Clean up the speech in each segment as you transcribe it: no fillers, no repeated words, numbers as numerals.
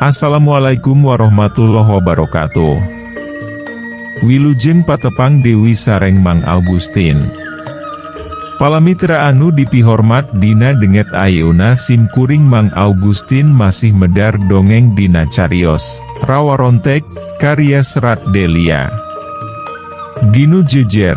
Assalamualaikum warahmatullahi wabarakatuh. Wilujeng patepang Dewi sareng Mang Augustin. Palamitra anu dipihormat, dina dinten ayeuna sim kuring Mang Augustin masih medar dongeng dina carios Rawarontek karya Serat Delia. Dinu jejer,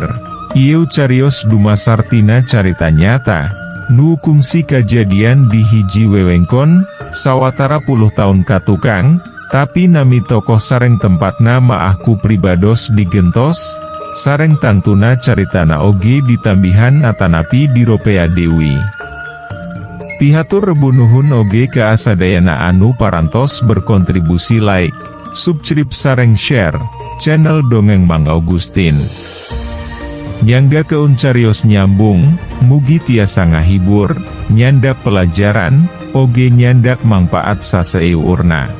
ieu carios dumasar tina carita nyata, nu kungsi kajadian di hiji wewengkon, sawatara puluh tahun katukang, tapi nami tokoh sareng tempatna maah ku pribados digentos, sareng tangtuna caritana oge ditambihan atanapi diropea deui. Pihatur rebu nuhun oge ka sadayana anu parantos berkontribusi like, subscribe sareng share channel Dongeng Mang Augustin. Nyanggakeun carios nyambung, mugi tiasa ngahibur, nyandak pelajaran, oge nyandak mangpaat saseueurna.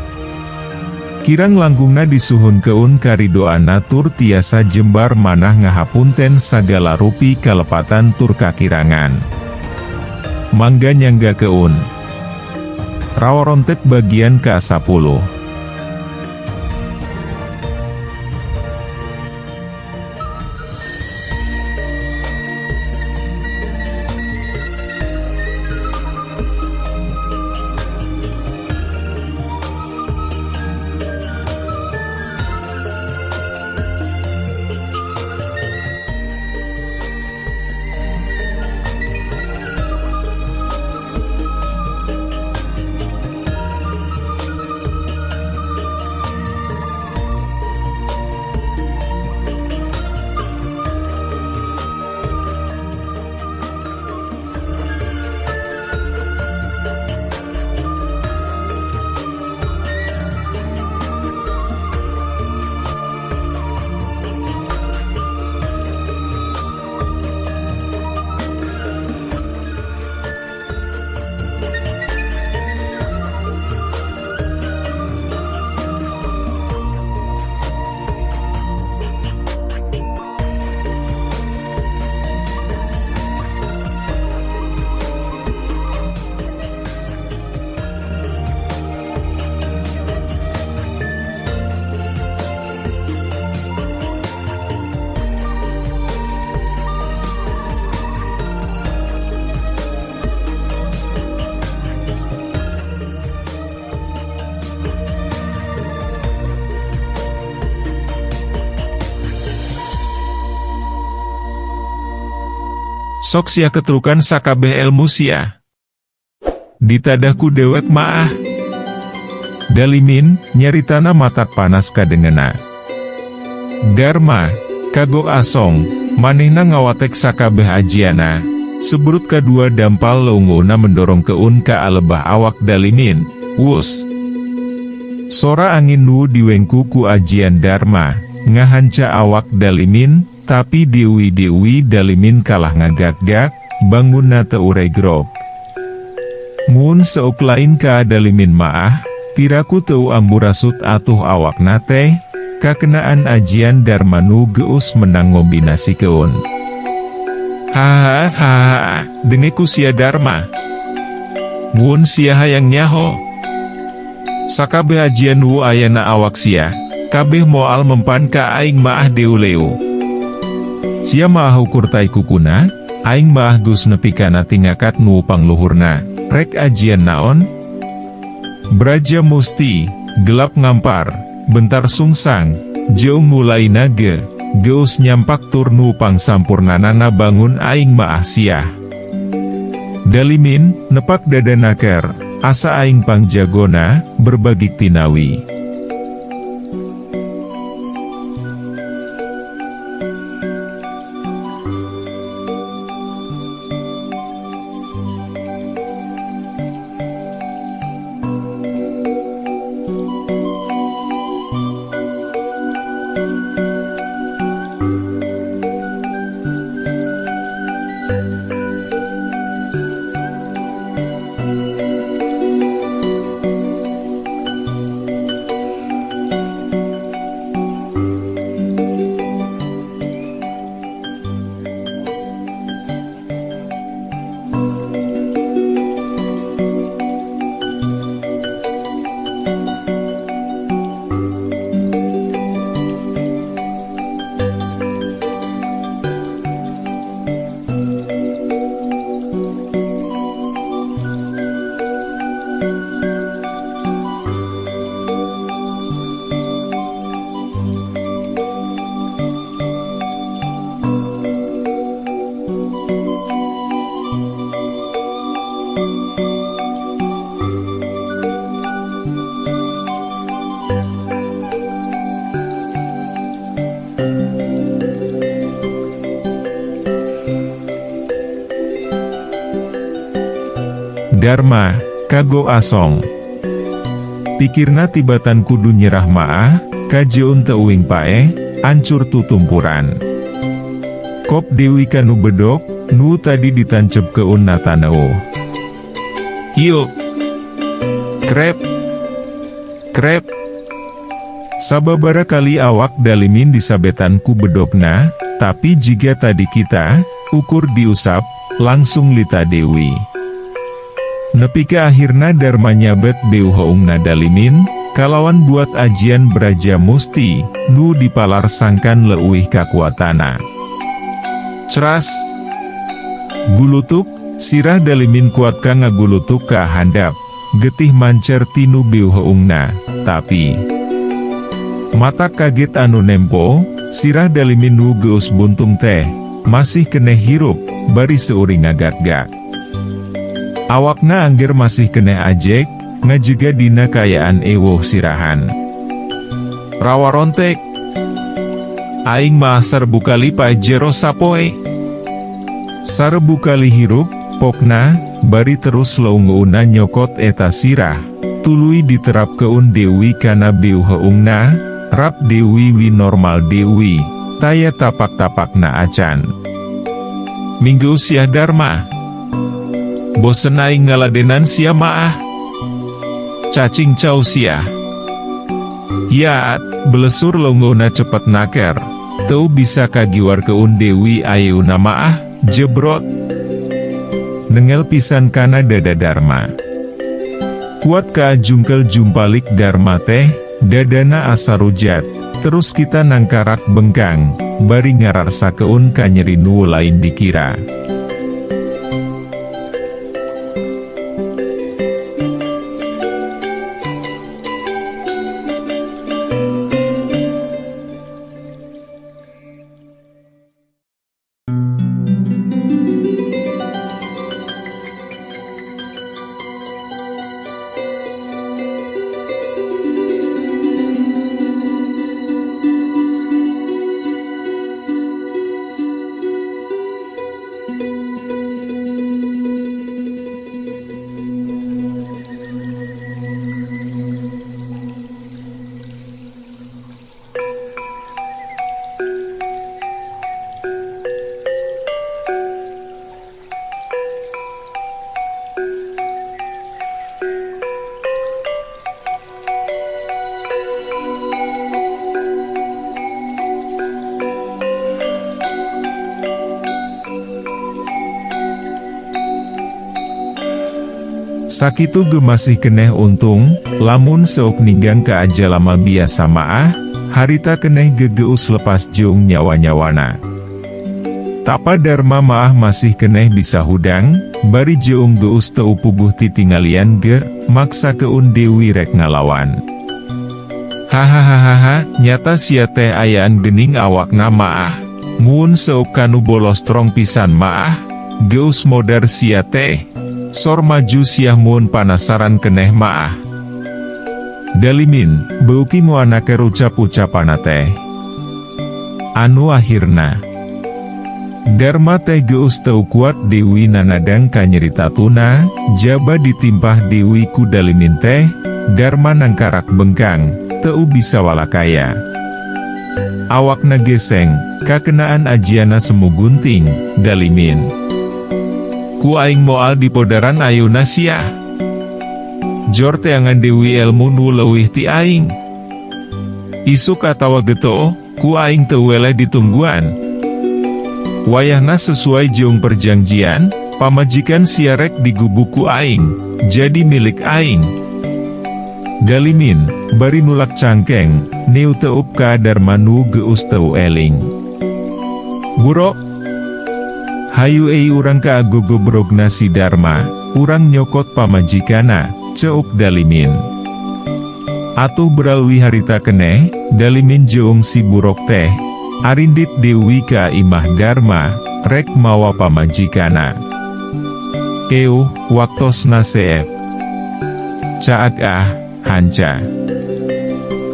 Kirang langkungna disuhunkeun karidoanna tur tiasa jembar manah ngahapunten sagala rupi kalepatan tur kakirangan. Mangga nyanggakeun. Rawarontek bagian ke-10. Sok sia ketrukan sakabeh elmu sia. Ditadah ku dewek maah. Dalimin, nyaritana matak panas kadengena. Darma, kagok asong, manehna ngawatek sakabeh ajiana, seburut kadua dampal leunggeuna mendorongkeun ka alebah awak Dalimin, wus. Sora angin nu diwengku ku ajian Dharma, ngahanca awak Dalimin, tapi deui-deui Dalimin kalah ngagak-gak, bangunna teu uregrog. Mun seuk lain ka Dalimin maah, piraku teu amburasut atuh awakna teh, kakenaan ajian Dharma nu geus menang ngombinasikeun. Hahaha, denge ku sia, Dharma. Mun sia hayang nyaho. Sakabeh ajian nu aya na awak sia, kabeh moal mempan ka aing maah deuleu. Sia maah ukur tai kukuna, aing maah geus nepi kana tingkat nu pangluhurna, rek ajian naon? Braja musti, gelap ngampar, bentar sungsang, jeung mulai nage, geus nyampak tur nu pangsampurnanana bangun aing maah sia. Dalimin, nepak dada naker, asa aing pangjagona, berbagi tinawi. Darma, kago asong. Pikirna tibatan kudu nyerah maah, kajeun teuing paeh, ancur tutumpuran. Kop Dewi kanu bedog, nu tadi ditancepkeun na taneuh. Hiuk. Krep. Krep. Sababara kali awak Dalimin disabetan ku bedogna, tapi jiga tadi kita, ukur diusap, langsung lita Dewi. Nepi ka akhirna Darma nyabet beuheungna Dalimin, kalawan buat ajian Braja Musti, nu dipalar sangkan leuwih kakuatana. Cras! Gulutuk, sirah Dalimin kuat ka ngagulutuk ka handap, getih mancer tinu beuheungna, tapi. Matak kaget anu nempo, sirah Dalimin nu geus buntung teh, masih keneh hirup, bari seuri ngagatgak. Awakna angger masih keneh ajek, ngajega dina kaayaan ewuh sirahan. Rawarontek! Aing maah 1000 kali paeh jero sapoe. 1000 kali hirup, pokna, bari terus leungeunna nyokot eta sirah, tuluy diterapkeun Dewi kana beuheungna, rap Dewi wi normal Dewi, taya tapak-tapakna acan. Minggu sia Darma. Bosen aing ngaladenan sia maah. Cacing cau sia. Yaat, belesur leungeunna cepet naker, teu bisa kagiwarkeun Dewi ayeuna maah, jebrot. Nengel pisan kana dada Darma. Kuat kaajungkel jumpalik Darma teh, dadana asa rujat, terus kita nangkarak bengkang, bari ngararsakeun kanyeri nu lain dikira. Sakitu ge masih keneh untung, lamun seuk ninggang ka jalama biasa maah, harita keneh gegeus lepas jeung nyawa-nyawana. Tapa Darma maah masih keneh bisa hudang, bari jeung geus teu puguh titingalian ge, maksa keun Dewi rek ngalawan. Hahaha, nyata sia teh ayaan gening awakna maah, mun seuk kanu bolos strong pisan maah, geus modar sia teh. Sor maju siah mun panasaran keneh maah. Dalimin, beuki muanaker ucap-ucapana teh. Anu akhirna. Darma teh geus teu kuat Dewi nanadang kanyeri tatuna, jaba ditimpah Dewi ku Dalimin teh, Darma nangkarak bengkang, teu bisa walakaya. Awakna geseng, kakenaan ajiana semu gunting, Dalimin. Ku aing moal dipodaran ayeuna sia. Jor teangan Dewi elmu nu leuwih ti aing. Isuk atawa getoo, ku aing teu weleh ditungguan. Wayahna sesuai jeung perjanjian, pamajikan sia rek digubuk ku aing, jadi milik aing. Dalimin, bari nulak cangkeng, neu teup ka Darma nu geus teu eling. Burok! Hayu ei urang ka agogobrogna si Darma, urang nyokot pamajikana, ceuk Dalimin. Atuh beralwi harita keneh, Dalimin jeung si Burok teh, arindit Dewi ka imah Darma, rek mawa pamajikana. Euh, waktosna seep. Caak ah, hanca.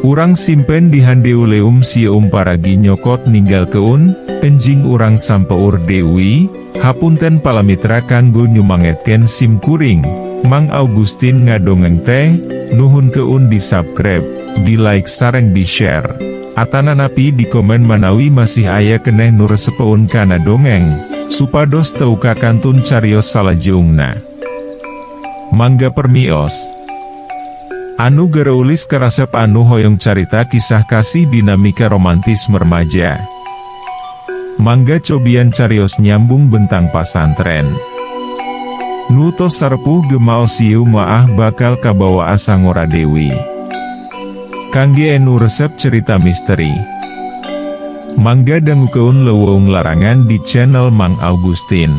Urang simpen di handeuleum sieum paragi nyokot ninggalkeun, enjing urang sampeur deui, hapunten palamitra kanggo nyumangetkeun sim kuring, Mang Augustin ngadongeng teh, nuhunkeun di subscribe, di like sareng di share. Atananapi di komen manawi masih aya keneh nu resepeun kana dongeng, supados teu kakantun carios salajengna. Mangga permios. Anu gareulis karasep anu hoyong carita kisah kasih dinamika romantis remaja. Mangga cobian carios Nyambung Bentang Pasantren. Nu tos sarepuh ge maos ieu maah bakal kabawa asa ngora deui. Kangge anu resep cerita misteri. Mangga dangukeun Leuweung Larangan di channel Mang Augustin.